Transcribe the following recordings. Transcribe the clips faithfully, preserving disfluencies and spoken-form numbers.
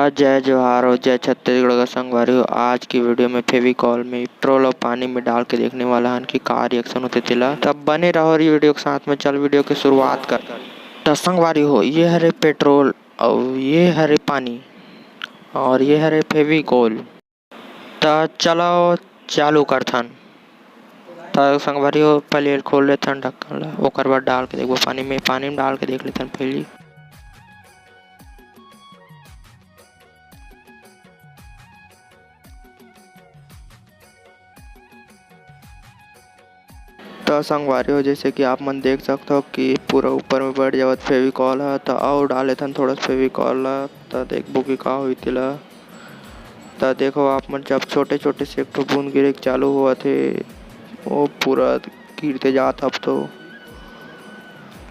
जय जोहार और जय छत्तीसगढ़ का संगवारी हो। आज की वीडियो में फेविकॉल में पेट्रोल और पानी में डाल के देखने वाला हन कि का रिएक्शन होथे तेला। तब बने रहो ये वीडियो के साथ में। चल वीडियो की शुरुआत कर। त संगवारी हो, ये हरे पेट्रोल और ये हरे पानी और ये हरे फेविकॉल। त चलो चालू करथन। त संगवारी हो, पहले खोल लेथन ढक्कन ला, ओकर बाद डाल के देखबो पानी में। पानी में डाल के देख लेथन पहली। त संगवारी हो, जैसे कि आप मन देख सकथो कि पूरा ऊपर में बढ़ जावत फेविकॉल ह, त अउ डाल लेथन थोड़ा सा फेविकॉल ला, त देखबो कि का होही तेला। त देखो आप मन, जब छोटे-छोटे से एक ठो बूंद गिरे के चालू होवत हे, वो पूरा गिरते जात हे अब तो।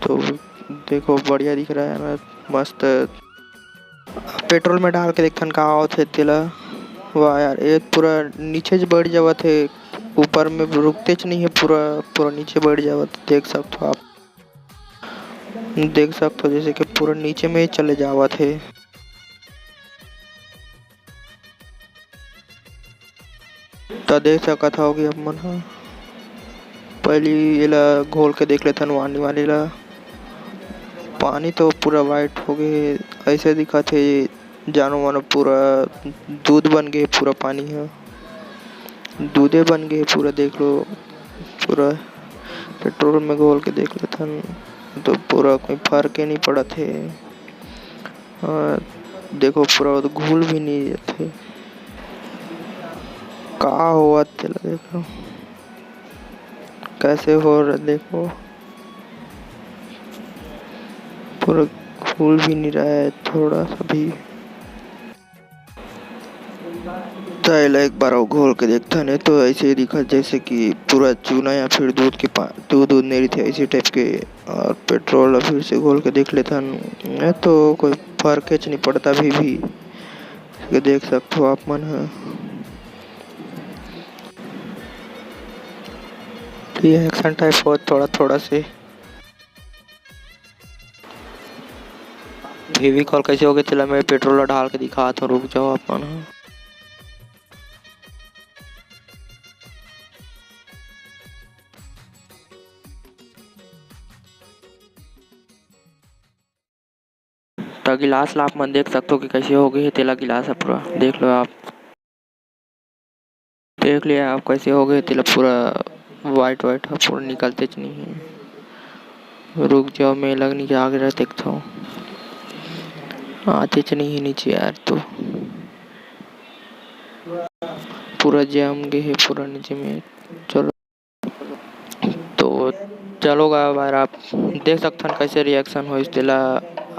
तो देखो बढ़िया दिख रहा है ना, मस्त। पेट्रोल में डाल के देखथन का होत हे तेला। वाह यार, ये पूरा नीचे से बढ़ जावत हे, ऊपर में रुकतेच नहीं है, पूरा, पूरा नीचे बढ़ जावत, देख सकथो आप, देख सकथो जैसे कि पूरा नीचे में ही चले जावत हे। त देख सकत हव कि आप मन ह, पहिली एला घोल के देख लेथन, वानी वानी ला। पानी तो पूरा व्हाइट हो गे हे, अइसे दिखत हे जानो मानो पूरा दूध बन गे हे पूरा पानी ह, दूधे बन गे हे पूरा। देख लो, पूरा पेट्रोल में घोल के देख लेथन, तो पूरा कोई फर्क ही नहीं पड़त हे। अ, देखो, पूरा वो तो घुल भी नहीं जाते। का होवत तेला देखो, कैसे हो रहा, देखो, पूरा घुल भी नहीं रहा है थोड़ा सा भी। त एला एक बार अउ घोल के देखथन, ये तो ऐसे ही दिखत जैसे कि पूरा चूना या फिर दूध के पा-, दूध, दूध नहीं रहिथे, ऐसे टाइप के। और पेट्रोल ला फिर से घोल के देख लेथन, ये तो कोई फर्केच नहीं पड़ता अभी भी। ये देख सकथो आप मन ह, रिएक्शन टाइप हो थोड़ा थोड़ा से। फेविकॉल कैसे होगे तेला मैं पेट्रोल ला ढाल के दिखात हूँ, रुक जाओ आप मन ह। त गिलास ला आप मन देख सकथो कि कैसे होगे हे तेला, गिलास ह पूरा देख लो आप। देख लिया आप कैसे होगे हे तेला, पूरा व्हाइट व्हाइट ह पूरा निकलतेच नहीं हे। रुक जाओ, मैं लग नहीं आगे रह देखथो, आतेच नहीं हे नीचे यार, तो पूरा जम गे हे पूरा नीचे में। चलो तो चलो गा यार, आप देख सकथन कैसे रिएक्शन होइस तेला,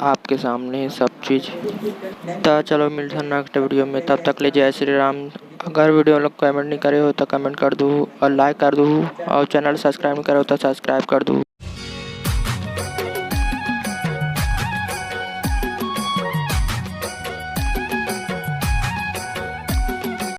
आपके सामने सब चीज। त चलो मिलथन नेक्स्ट वीडियो में, तब तक ले जय श्री राम। अगर वीडियो लोग कमेंट नहीं करे हो तो कमेंट कर दू और लाइक कर दू और चैनल सब्सक्राइब नहीं करे हो तो सब्सक्राइब कर दू।